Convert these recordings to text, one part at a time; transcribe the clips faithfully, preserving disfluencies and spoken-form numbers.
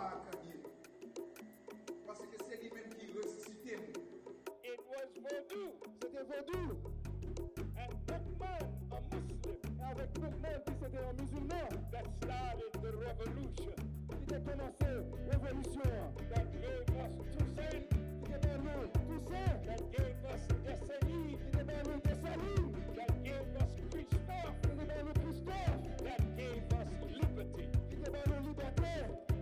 Farrakhan ye. Paske se li menm ki resisite m. It was Vodou Se te vodou and Boukman, a Muslim, e avèk Boukman ki se te yon mizilman that started the revolution, ki te kòmanse revolisyon an, that gave us Toussaint, ki te ban nou Tousen, that gave us Dessalines, ki te ban nou Desalin, that gave us Christophe, ki te ban nou Kristòf, that gave us liberty. ki te ban nou libète.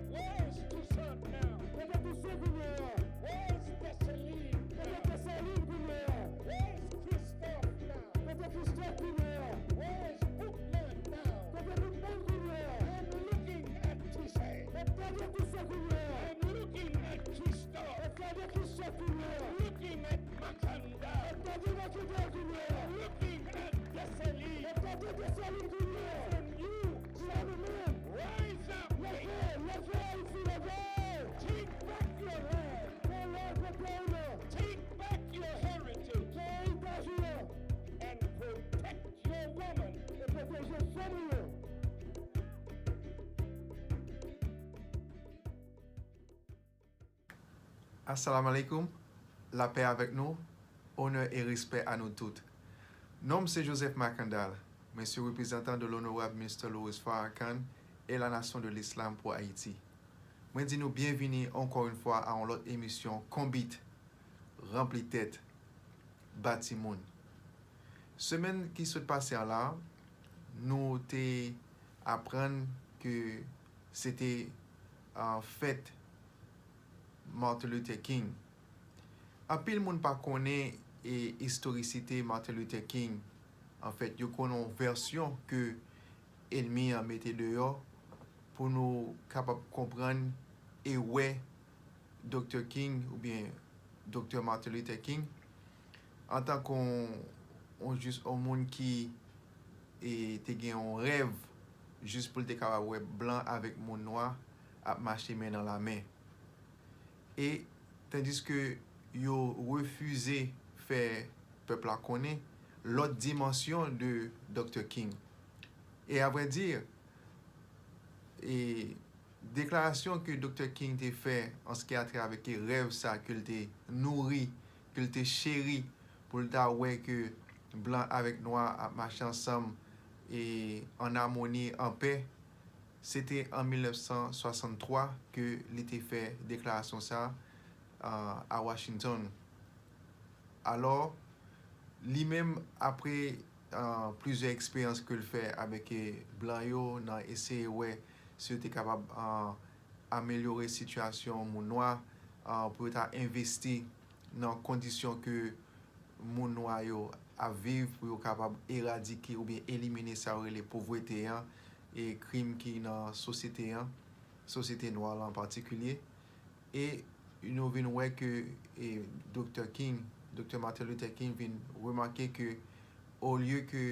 Where is Toussaint now? Kote Tousen kounye a? Where is Dessalines Kote now? Desalin kounye a? Where is Christophe now? Kote Kristòf kounye a? Where is Boukman now? Kote Boukman kounye a? I'm looking at Toussaint. Mwen gade Tousen kounye a? I'm looking at Christophe. Mwen gade Kristòf kounye a? Looking at Mackandal. Mwen gade Mackandal kounye a? Looking at Dessalines. Mwen gade Desalin kounye a? And you Sa nou menm. rise up. Leve, leve Ayiti, leve! Take back your land. Pran laj nan peyi w nan. Take back your heritage. Pran eritaj ou an. And protect your woman. E pwoteje fanm ou yo. Assalamu alaikum, lapè avèk nou, onè e respè a nou tout. Non m se Joseph Mackandal, mwen se reprezantan de l'honorable Mister Louis Farrakhan et la Nation de l'Islam pour Haïti. Mwen di nou byenvini ankò yon fwa a yon lòt emisyon Konbit, Ranpli Tèt, Bati Moun. Semèn ki sot pase a la, nou te aprann ke se te fèt Martin Luther King. Anpil moun pa konnen e istorisite Martin Luther King. Anfèt, yo konnen yon vèsyon ke ènmi an mete deyò pou nou kapab konprann e wè Doktè King oubyen Doktè Martin Luther King antanke yon, yon jis yon moun ki e, te gen yon rèv jis pou l te kapab wè blan avèk moun nwa ap mache men nan lamen. E tandiske yo refize fè pèp la konnen lòt dimansyon de Doktè King. E avrèdi, e deklarasyon ke Doktè King te fè an se ki a trè avèk rèv sa ke l te nouri, ke l te cheri pou l ta wè ke blan avèk nwa ap mache ansanm e an amoni, an pè, se te an mil nèf san swasanntwa ke li te fè deklarasyon sa a Washington. Alò, li menm, apre plizyè eksperyans ke l fè avèk blan yo nan eseye wè si yo te kapab amelyore sitiyasyon moun nwa pou yo ta envesti nan kondisyon ke moun nwa yo ap viv pou yo kapab eradike oubyen elimine sa yo rele povrete an e krim ki nan sosyete an, sosyete nwa la an patikilye. E nou vin wè ke e, Doktè King, Doktè Martin Luther King vin remake ke olye ke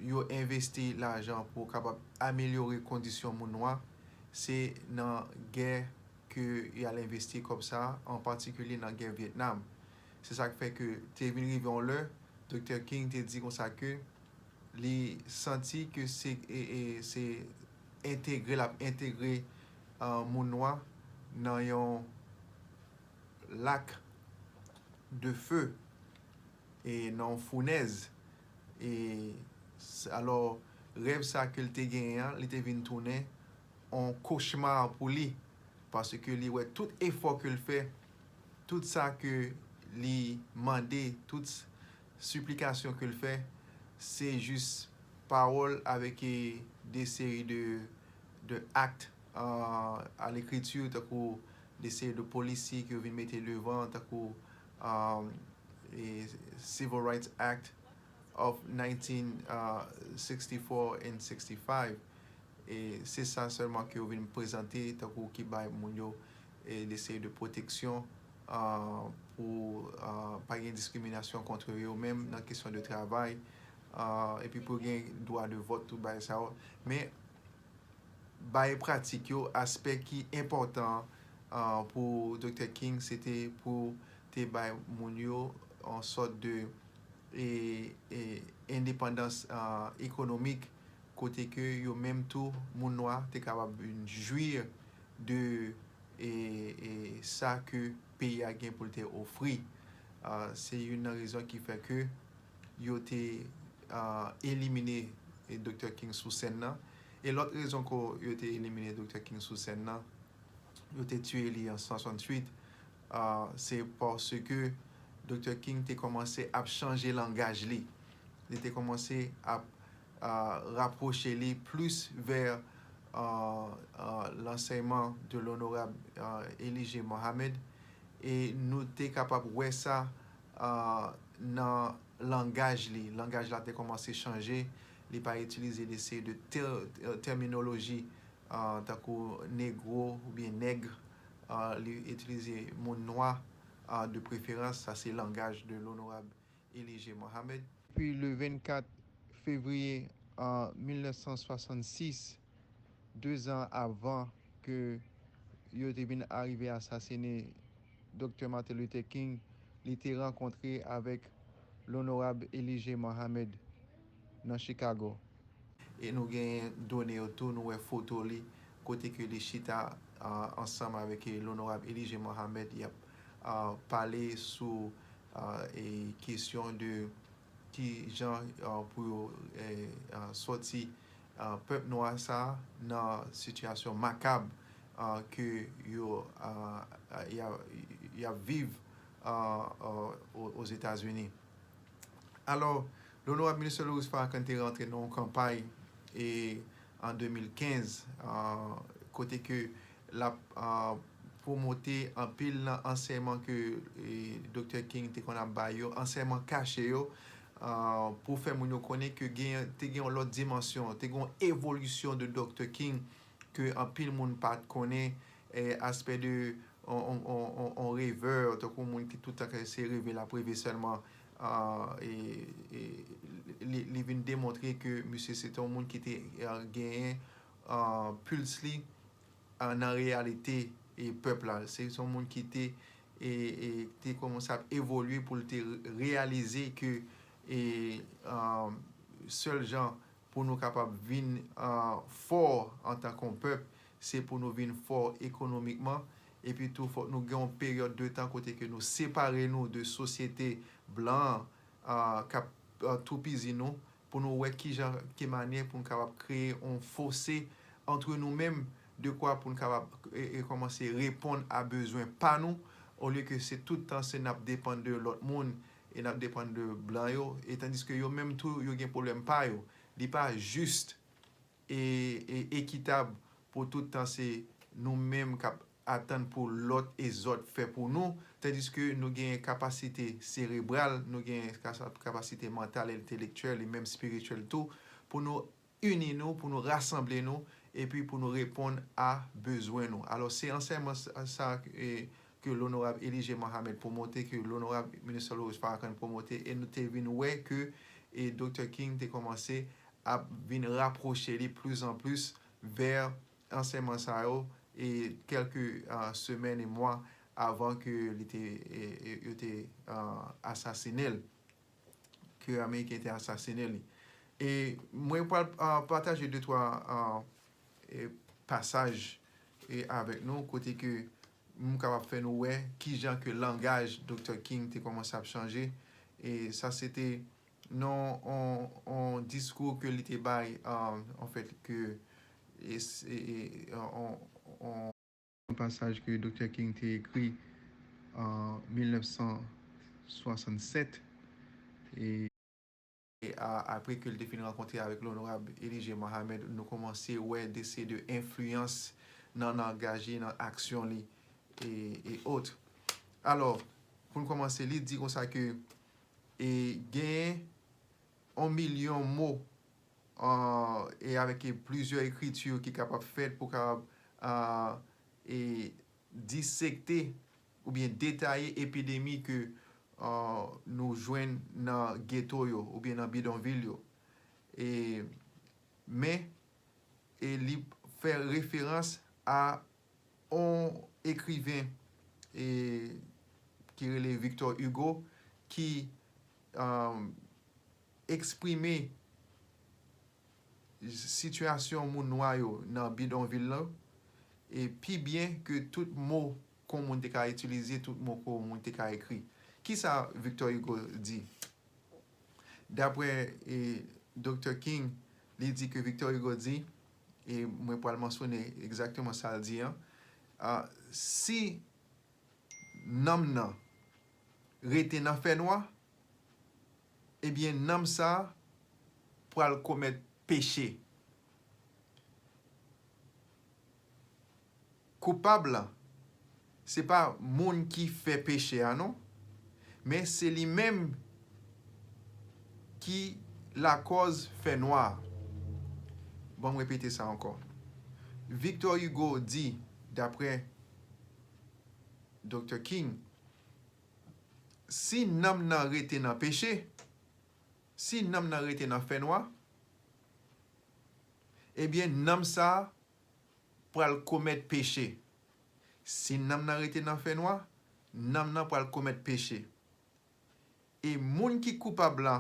yo envesti lajan pou kapab amelyore kondisyon moun nwa, se nan gè ke y al envesti kòb sa, an patikilye nan gè Vyetnam. Se sa k fè ke te vin rive yon lè, Doktè King te di konsa ke li santi ke se e, e, se entegre, l ap entegre moun nwa nan yon lak de fe e nan yon founèz. E alò, rèv sa ke l te genyen an, li te vin tounen yon kochma pou li, paske li wè tout efò ke l fè, tout sa ke li mande, tout siplikasyon ke l fè, se jis pawòl avèk de seri de, de akt a lekriti, tankou de seri de polisi ke yo vin mete devan, tankou e, Civil Rights Act of nineteen sixty-four and sixty-five. E se sa sèlman ke yo vin prezante tankou ki bay moun yo e de seri de pwoteksyon pou pa gen diskriminasyon kont yo menm nan kesyon de travay, epi pou gen dwa de vòt, tout bagay sa yo. Men bay pratik yo, aspè ki enpòtan pou Doktè King se te pou te bay moun yo yon sòt de e, e, endepandans ekonomik, kote ke yo menm tou, moun nwa, te kapab jwi de e, e sa ke peyi a gen pou l te ofri. Ah, se youn nan rezon ki fè ke yo te, ah, elimine, e, Doktè King sou sèn nan. E lòt rezon ke yo te elimine Doktè King sou sèn nan, yo te tiye li an swasanntuit, ah, se paske Doktè King te kòmanse ap chanje langaj li. Li te kòmanse ap, ah, rapwoche li plis vè, ah, ah, lansèyman de l'honorable, ah, Elie Mohamed. E nou te kapab wè sa, ah, nan langaj li. Langaj la te kòmanse chanje. Li pa itilize de seri de tè-, tèminoloji, ah, tankou negro oubyen nèg. Ah, li itilize moun nwa, ah, de preferans. Sa se langaj de l'honorable Elie Mohamed. Depi le vennkat fevriye, ah, mil nèf san swasannsis, de zan avan ke yo te vin arive asasine Doktè Martin Luther King, li te rankontre avèk l'honorable Elie Mohamed nan Chicago. E nou gen done yo tou, nou wè foto li, kote ke li chita, ah, ansanm avèk, eh, l'honorable Elie Mohamed, y ap, ah, pale sou, ah, e kesyon de ki jan, ah, pou yo, eh, ah, sòti, ah, pèp nwa sa a nan sitiyasyon makab, ah, ke yo, ah, ah, y a, y ap viv, ah, ah, o-, Ozetazini. Alò, l'honorable Minister Louis Farrakhan te rantre nan yon kanpay, e, an de mil kenz, ah, kote ke l ap, ah, pwomote anpil nan ansèyman ke, e, Doktè King te konn ap bay yo, ansèyman kache yo, ah, pou fè moun yo konnen ke gen, te gen yon lòt dimansyon, te gen yon evolisyon de Doktè King ke anpil moun pa t konnen, e, aspè de on, on, on, on, on revè, tankou moun ki tout tan ka eseye reve, l ap reve sèlman, ah, e, e, li, li vin demontre ke misye se te yon moun ki te, ah, genyen, ah, pils li, ah, nan reyalite, e, pèp la. Se, se yon moun ki te, e, e, te kòmanse ap evolye pou l te re-, reyalize ke, e, ah, sèl jan pou nou kapab vin, ah, fò antanke yon pèp, se pou nou vin fò ekonomikman, epi tou fòk nou gen yon peryòd de tan kote ke nou separe nou de sosyete blan an, ah, k ap, ah, toupizi nou, pou nou wè kijan, ki manyè pou nou kapab kreye yon fose antre nou menm, dekwa pou nou kapab, e, e kòmanse reponn a bezwen pa nou, olye ke se tout tan se n ap depann de lòt moun, e n ap depann de blan yo, e tandiske yo menm tou, yo gen pwoblèm pa yo. Li pa jis e, e ekitab pou tout tan se nou menm k ap atann pou lòt e zòt fè pou nou, tandiske nou gen kapasite serebral, nou gen kasa-, kapasite mantal, entelektyèl e menm espirityèl tou, pou nou ini nou, pou nou rasanble nou, epi pou nou reponn a bezwen nou. Alò, se ansèyman sa, sa, e, ke l'honorable Elie Mohamed pwomote, ke l'honorable Minister Louis Farrakhan pwomote, e nou te vin wè ke, e, Doktè King te kòmanse ap vin rapwoche li plis an plis vè ansèyman sa yo, e kèlke, ah, semèn e mwa avan ke li te, e, e, yo te, ah, asasinen l, ke Ameriken te asasinen li. E mwen pral, ah, pataje de twa, ah, e, pasaj, e, avèk nou, kote ke m kapab fè nou wè kijan ke langaj Doktè King te kòmanse ap chanje. E sa se te nan on, on diskou ke li te bay, ah, anfèt, ke, e, s-, e, e, on, on, on pasaj ke Doktè King te ekri an mil nèf san swasannsèt. E, e a-, apre ke l te fin rankontre avèk l'honorable Elie Mohamed, nou kòmanse wè de seri de enfliyans nan langaj li, nan aksyon li, e, e ot. Alò, pou n kòmanse, li di konsa ke, e, genyen yon milyon mo, ah, e avèk, e, plizyè ekriti ki kapab fèt pou kapab, ah, e, disekte oubyen detaye epidemi ke, ah, nou jwenn nan geto yo oubyen nan bidonvil yo. E, men, e li fè referans a on ekriven, e, ki rele Victor Hugo, ki, um, eksprime sitiyasyon moun nwa yo nan bidonvil lan, e pi byen ke tout mo ke yon moun te ka itilize, tout mo ke yon moun te ka ekri. Kisa Victor Hugo di? Daprè e, Doktè King, li di ke Victor Hugo di, e mwen pral mansyone egzakteman sa l di an, a, si nanm nan rete nan fènwa, ebyen, nanm sa a pral komèt peche. Koupab la, se pa moun ki fè peche a non, men se li menm ki lakòz fènwa a. Ban m repete sa ankò. Victor Hugo di, daprè Doktè King, si nanm nan rete nan peche, si nanm nan rete nan fènwa, ebyen, nanm sa a pral komèt peche. Si nanm nan rete nan fènwa, nanm nan pral komèt peche. E moun ki koupab la,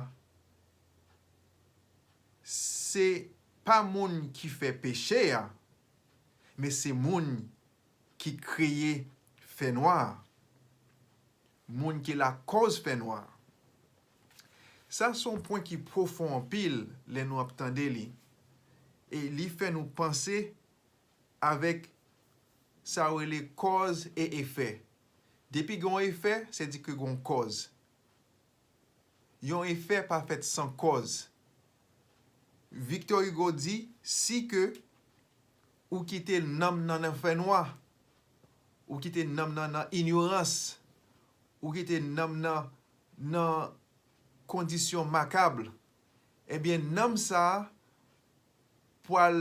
se pa moun ki fè peche a, men se moun ki kreye fènwa a, moun ki lakòz fènwa a. Sa se yon pwen ki pwofon anpil lè nou ap tande li. E li fè nou panse avèk sa yo rele kòz e efè. Depi gen yon efè, se di ke gen yon kòz. Yon efè pa fèt san kòz. Victor Hugo di, si ke ou kite nanm nan nan fènwa, ou kite nanm nan nan inyorans, ou kite nanm nan nan kondisyon makab, ebyen, nanm sa a pral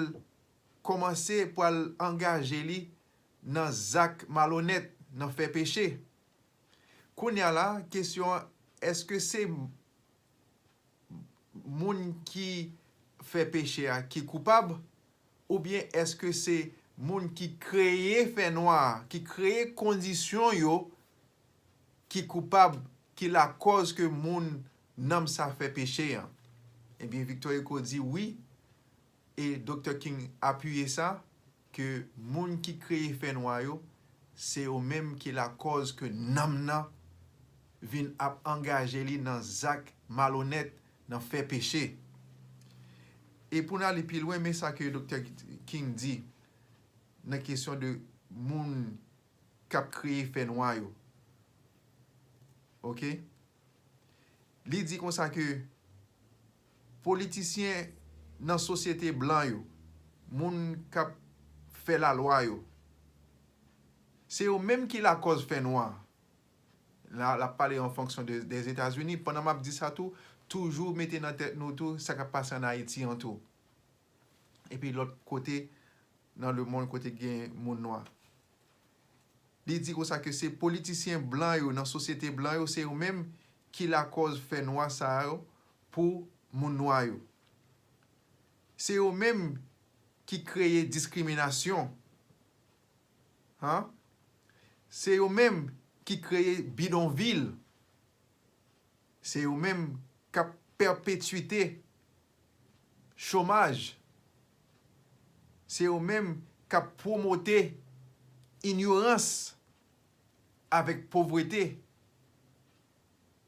kòmanse, pral angaje li nan zak malonèt, nan fè peche. Kounye a la, kesyon an, èske se moun ki fè peche a ki koupab, oubyen èske se moun ki kreye fènwa a, ki kreye kondisyon yo, ki koupab, ki lakòz ke moun, nanm sa fè peche a? Ebyen, Victor Hugo di wi, e Doktè King apiye sa, ke moun ki kreye fènwa yo, se yo menm ki lakòz ke nanm nan vin ap angaje li nan zak malonèt, nan fè peche. E pou n ale pi lwen, men sa ke Doktè King di nan kesyon de moun k ap kreye fènwa yo. Oke? Li di konsa ke politisyen nan sosyete blan yo, moun k ap fè lalwa yo, se yo menm ki lakòz fènwa. La, l ap pale an fonksyon de, dèzetazini. Pandan m ap di sa tou, toujou mete nan tèt nou tou sa k ap pase ann Ayiti an tou. Epi lòt kote nan lemonn kote gen moun nwa. Li di konsa ke se politisyen blan yo, nan sosyete blan yo, se yo menm ki lakòz fènwa sa yo pou moun nwa yo. Se yo menm ki kreye diskriminasyon. Han? Se yo menm ki kreye bidonvil. Se yo menm k ap pèpetwite chomaj. Se yo menm k ap pwomote inyorans avèk povrete.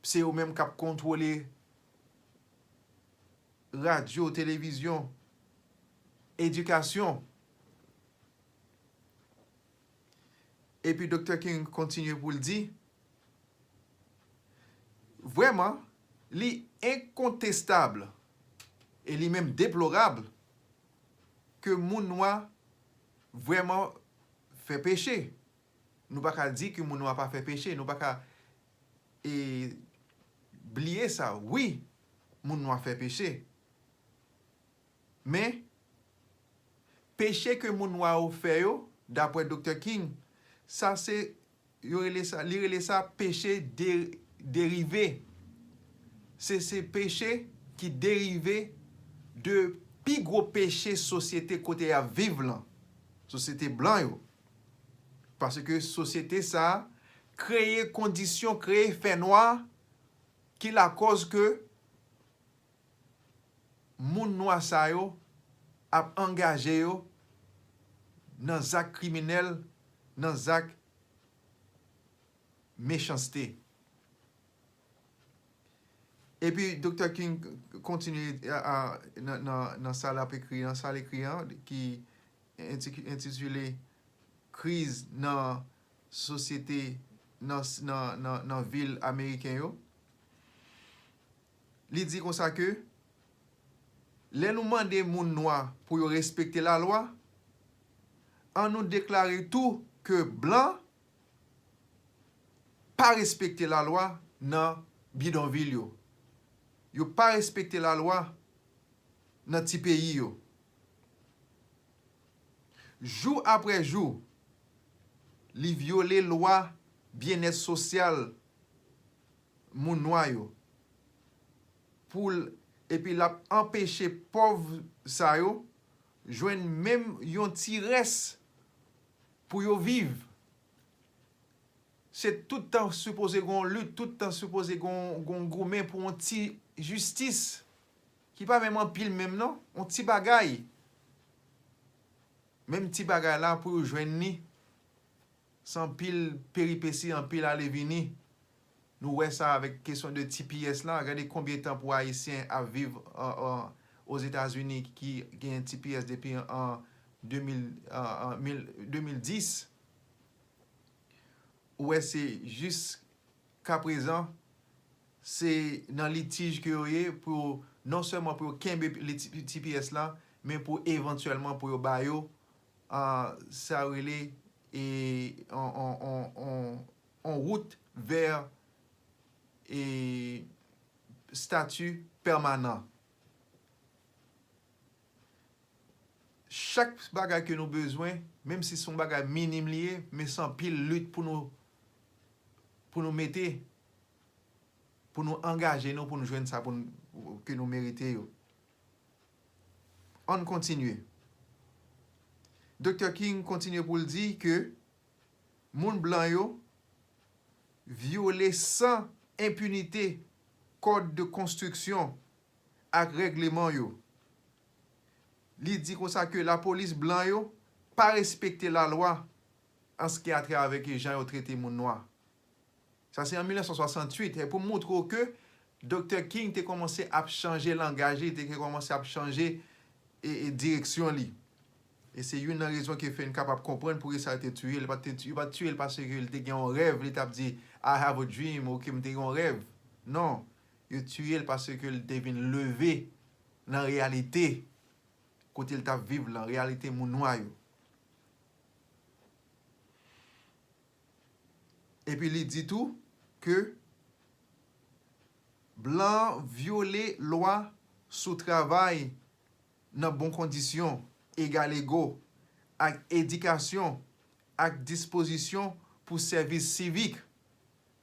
Se yo menm k ap kontwole radyo, televizyon, edikasyon. Epi Doktè King kontinye pou l di, vrèman, li enkontestab e li menm deplorab ke moun nwa vrèman fè peche. Nou pa ka di ke moun nwa pa fè peche, nou pa ka e, bliye sa. Wi, moun nwa fè peche. Men, peche ke moun nwa yo fè yo, daprè Doktè King, sa se, yo rele sa, li rele sa peche de, derive. Se, se peche ki derive de pi gwo peche sosyete kote y ap viv lan, sosyete blan yo. Paske sosyete sa a kreye kondisyon, kreye fènwa ki lakòz ke moun nwa sa yo ap angaje yo nan zak kriminèl, nan zak mechanste. Epi Doktè King kontinye a, a, nan, nan, nan sa l ap ekri, nan sa l ekri an, ki enti-, entitile Kriz nan sosyete, nan, nan, nan, nan vil ameriken yo. Li di konsa ke lè nou mande moun nwa pou yo respekte lalwa, an nou deklare tou ke blan pa respekte lalwa nan bidonvil yo. Yo pa respekte lalwa nan ti peyi yo. Jou apre jou, li vyole lwa byennèt sosyal moun nwa yo. Pou l, epi l ap anpeche pòv sa yo jwenn menm yon ti rès pou yo viv. Se tout tan sipoze gon lit, tout tan sipoze gon, gon goumen pou yon ti jistis ki pa menm anpil menm non, yon ti bagay. Menm ti bagay la pou yo jwenn li, se anpil peripesi, anpil ale vini. Nou wè sa avèk kesyon de T P S la. Gade konbyen tan pou Ayisyen ap viv an, an, Ozetazini ki gen T P S depi an de mil, an, an mil, de mil dis. Ou wè se jiskaprezan, se nan litij ke yo ye pou yo, non sèlman pou yo kenbe liti-, T P S la, men pou evantyèlman pou yo ba yo, a, sa yo rele, e, on, on, on, on, on wout vè, e, stati pèmanan. Chak bagay ke nou bezwen, menm si se yon bagay minim li ye, men se anpil lit pou nou, pou nou mete, pou nou angaje nou, pou nou jwenn sa pou nou, ke nou merite yo. Ann kontinye. Doktè King kontinye pou l di ke moun blan yo vyole san enpinite kòd de konstriksyon ak règleman yo. Li di konsa ke lapolis blan yo pa respekte lalwa an ce qui a trait avèk jan yo trete moun nwa. Sa se an mil nèf san swasantuit. E pou montre w ke Doktè King te kòmanse ap chanje langaj li, te kòmanse ap chanje, e, e direksyon li. E se youn nan rezon ki fè n kapab konprann poukisa yo te tiye l. Yo pa t te, yo pa t tiye l paske l te gen yon rèv, li t ap di, "I have a dream," oke, m te gen yon rèv. Non, yo tiye l paske l te vin leve nan reyalite kote l t ap viv lan, reyalite moun nwa yo. Epi li di tou ke blan vyole lwa sou travay nan bon kondisyon, egal ego, ak edikasyon, ak dispozisyon pou sèvis sivik.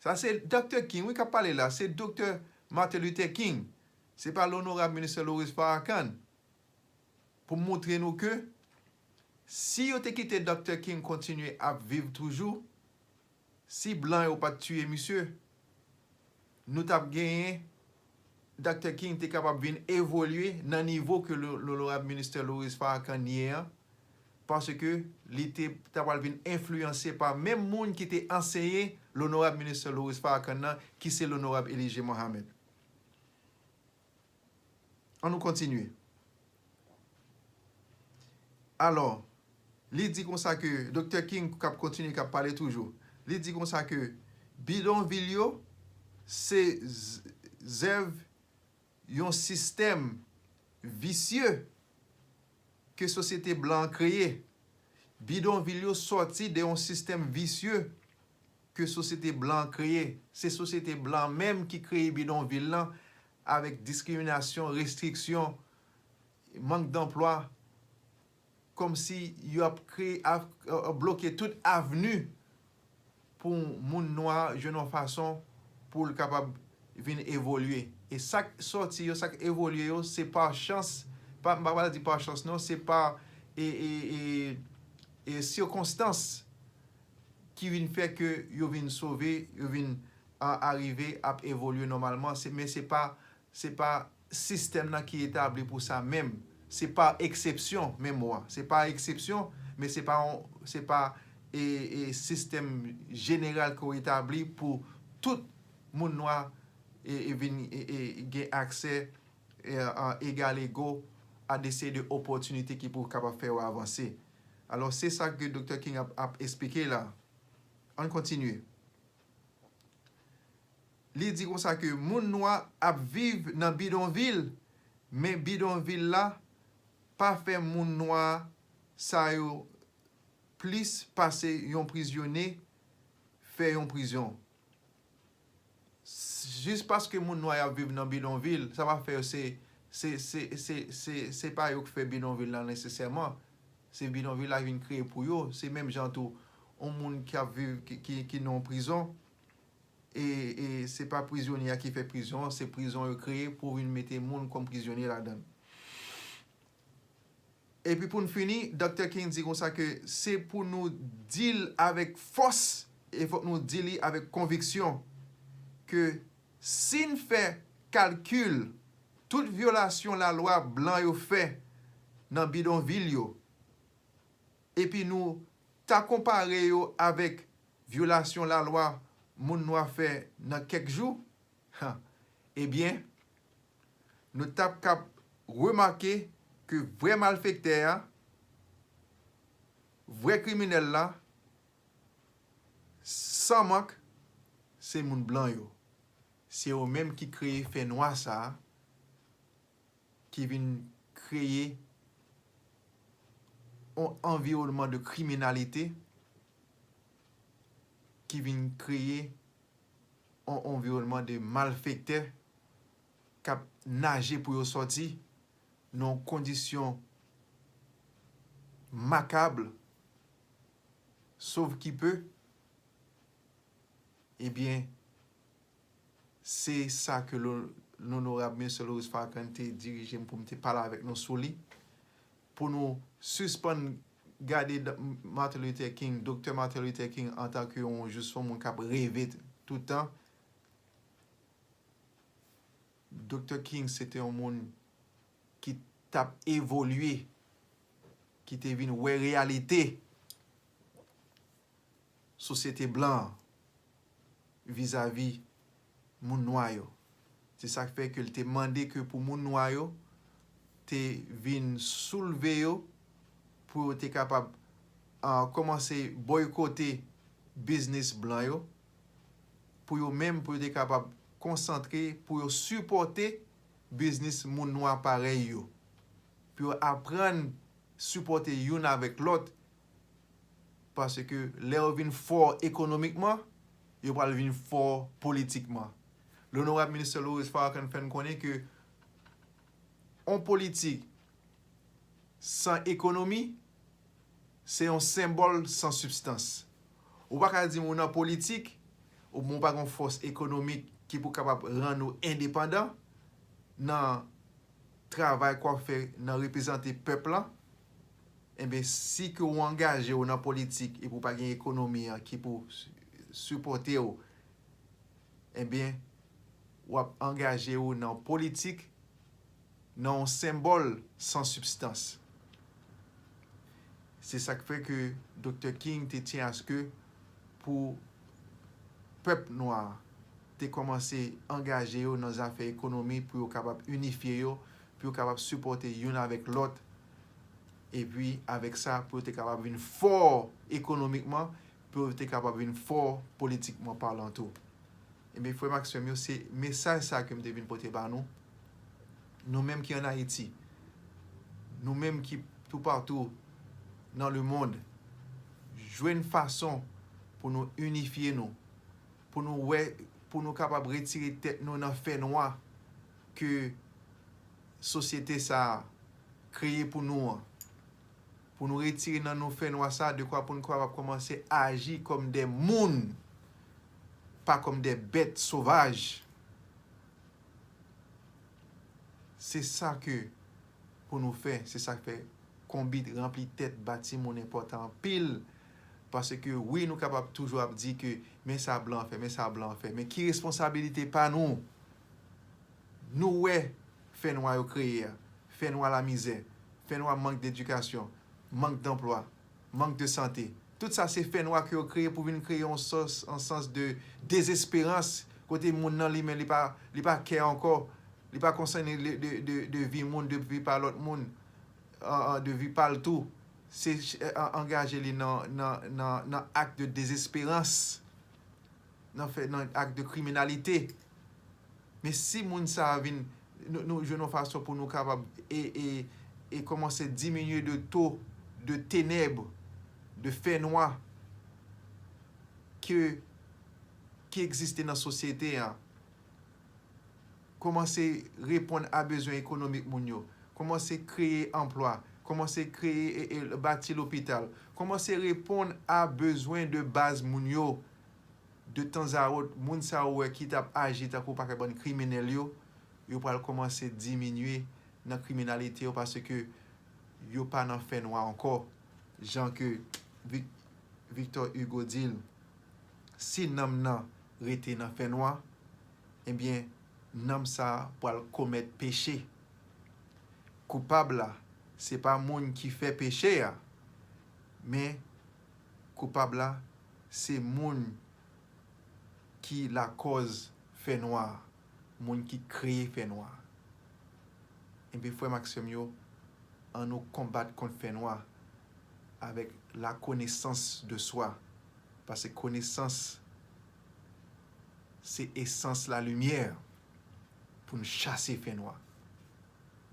Sa se Doktè King, wi, k ap pale la. Se Doktè Martin Luther King. Se pa Onorab Ministè Lawrence Farrakhan. Pou montre nou ke si yo te kite Doktè King kontinye ap viv toujou, si blan yo pa t tiye misye, nou t ap genyen, Doktè King te kapab vin evolye nan nivo ke lo-, Onorab Ministè Lawrence Farrakhan ye an, paske li te, ta pral vin enfliyanse pa menm moun ki te anseye Onorab Ministè Lawrence Farrakhan nan, ki se Onorab Elijah Muhammad. Ann nou kontinye. Alò, li di konsa ke Doktè King k ap kontinye, k ap pale toujou. Li di konsa ke bidonvil yo se z-, zèv yon sistèm visye ke sosyete blan an kreye. Bidonvil yo sòti de yon sistèm visye ke sosyete blan an kreye. Se sosyete blan menm ki kreye bidonvil lan avèk diskriminasyon, restriksyon, mank danplwa, kòmsi yo ap kreye, ap, ap bloke tout avni pou moun nwa jwenn yon fason pou l kapab vin evolye. E sa k sòti yo, sa k evolye yo, se pa chans, pa, m pa pral di pa chans non, se pa, e, e, e, e sikonstans ki vin fè ke yo vin sove, yo vin a, arive ap evolye nòmalman. Se, men se pa, se pa sistèm nan ki etabli pou sa menm. Se pa eksepsyon, men mo a. Se pa eksepsyon, men se pa yon, se pa e, e sistèm jeneral ke w etabli pou tout moun nwa e, e vin e, e gen aksè e, an egal ego a de seri de opòtinite ki pou kapab fè yo avanse. Alò, se sa ke Doktè King ap, ap eksplike la. Ann kontinye. Li di konsa ke moun nwa ap viv nan bidonvil, men bidonvil la pa fè moun nwa sa yo plis pase yon prizonye fè yon prizon. Jis paske moun nwa y ap viv nan bidonvil, sa pa fè yo se, se, se, se, se, se pa yo k fè bidonvil la nesesèman. Se bidonvil la vin kreye pou yo. Se menm jan tou, yon moun ki ap viv, ki, ki, ki nan yon prizon, e, e se pa prizonye a ki fè prizon an, se prizon yo kreye pou vin mete moun kòm prizonye ladan l. Epi pou n fini, Doktè King di konsa ke se pou nou di l avèk fòs, e fòk nou di li avèk konviksyon, ke si n fè kalkil tout vyolasyon lalwa blan yo fè nan bidonvil yo, epi nou ta konpare yo avèk vyolasyon lalwa moun nwa fè nan kèk jou, ha, ebyen, nou t ap kab remake ke vrè malfektè a, vrè kriminèl la, san mank, se moun blan yo. Se yo menm ki kreye fènwa sa a, ki vin kreye yon anviwònman de kriminalite, ki vin kreye yon anviwònman de malfektè k ap naje pou yo sòti nan yon kondisyon makab, sovkipe, ebyen, se sa ke lo-, Onorab Mister Loris Farrakhan te dirije m pou m te pale avèk nou sou li, pou nou sispann gade D-, Martin Luther King, Doktè Martin Luther King, antanke yon, jis yon moun k ap reve t-, toutan. Doktè King se te yon moun ki t ap evolye, ki te vin wè reyalite sosyete blan an vizavi moun nwa yo. Se sa k fè ke l te mande ke pou moun nwa yo te vin soulve yo, pou yo te kapab, ah, kòmanse bòykote biznis blan yo, pou yo menm, pou yo te kapab konsantre, pou yo sipòte biznis moun nwa parèy yo, pou yo aprann sipòte youn avèk lòt, paske lè yo vin fò ekonomikman, yo pral vin fò politikman. Onorab Ministè Loris Farrakhan fè n konnen ke yon politik san ekonomi, se yon senbòl san sibstans. Ou pa ka di m ou nan politik, oubyen ou pa gen yon fòs ekonomik ki pou kapab rann ou endepandan nan travay k w ap fè nan reprezante pèp la. Enben, si ke w angaje w nan politik epi w pa gen ekonomi an ki pou s-, sipòte w, enben, w ap angaje w nan politik, nan yon senbòl san sibstans. Se sa k fè ke Doktè King te tyen aske pou pèp nwa a te kòmanse angaje yo nan zafè ekonomi pou yo kapab inifye yo, pou yo kapab sipòte youn avèk lòt, epi avèk sa, pou yo te kapab vin fò ekonomikman, pou yo te kapab vin fò politikman palan tou. Ebyen, frè m ak sè m yo, se mesaj sa ke m te vin pote ba nou. Nou menm ki ann Ayiti, nou menm ki toupatou nan lemonn, jwenn fason pou nou inifye nou, pou nou wè, pou nou kapab retire tèt nou nan fènwa ke sosyete sa a kreye pou nou an. Pou nou retire nan nou fènwa sa a, dekwa pou nou kapab kòmanse aji kòm de moun, pa kòm de bèt sovaj. Se sa ke pou nou fè, se sa k fè konbit ranpli tèt ba timoun enpòtan anpil. Paske wi, nou kapab toujou ap di ke men sa blan fè, men sa blan fè. Men ki responsabilite pa nou? Nou wè fènwa yo kreye a, fènwa lamizè, fènwa mank dedikasyon, mank danplwa, mank de sante. Tout sa se fènwa ke yo kreye pou vin kreye yon sòs, yon sans de dezesperans, kote moun nan li menm li pa, li pa kè ankò, li pa konsène de, de, de, de vi moun, de vi pa lòt moun, an, an, de vi pa l tou. Se ch- an- angaje li nan, nan, nan, nan ak de dezesperans, nan fè, nan ak de kriminalite. Men si moun sa a vin, nou, nou jwenn yon fason pou nou kapab e, e, e kòmanse diminye de to de tenèb, de fènwa ke, ki egziste nan sosyete a. Kòmanse reponn a bezwen ekonomik moun yo. Kòmanse kreye anplwa. Kòmanse kreye, e, e, bati lopital. Kòmanse reponn a bezwen de baz moun yo. De tanzawòt, moun sa ou wè ki t ap aji tankou pakèt bann kriminèl yo, yo pral kòmanse diminye nan kriminalite yo paske yo pa nan fènwa ankò. Jan ke Vic- Victor Hugo di l, si nanm nan rete nan fènwa, ebyen, nanm sa a pral komèt peche. Koupab la, se pa moun ki fè peche a, men koupab la, se moun ki lakòz fènwa a, moun ki kreye fènwa a. Ebyen, frè m ak sè m yo, ann nou konbat kont fènwa avèk la konesans de swa. Paske konesans se esans lalimyè pou n chase fènwa.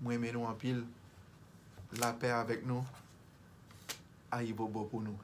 Mwen renmen nou anpil. Lapè avèk nou. Ayibobo pou nou.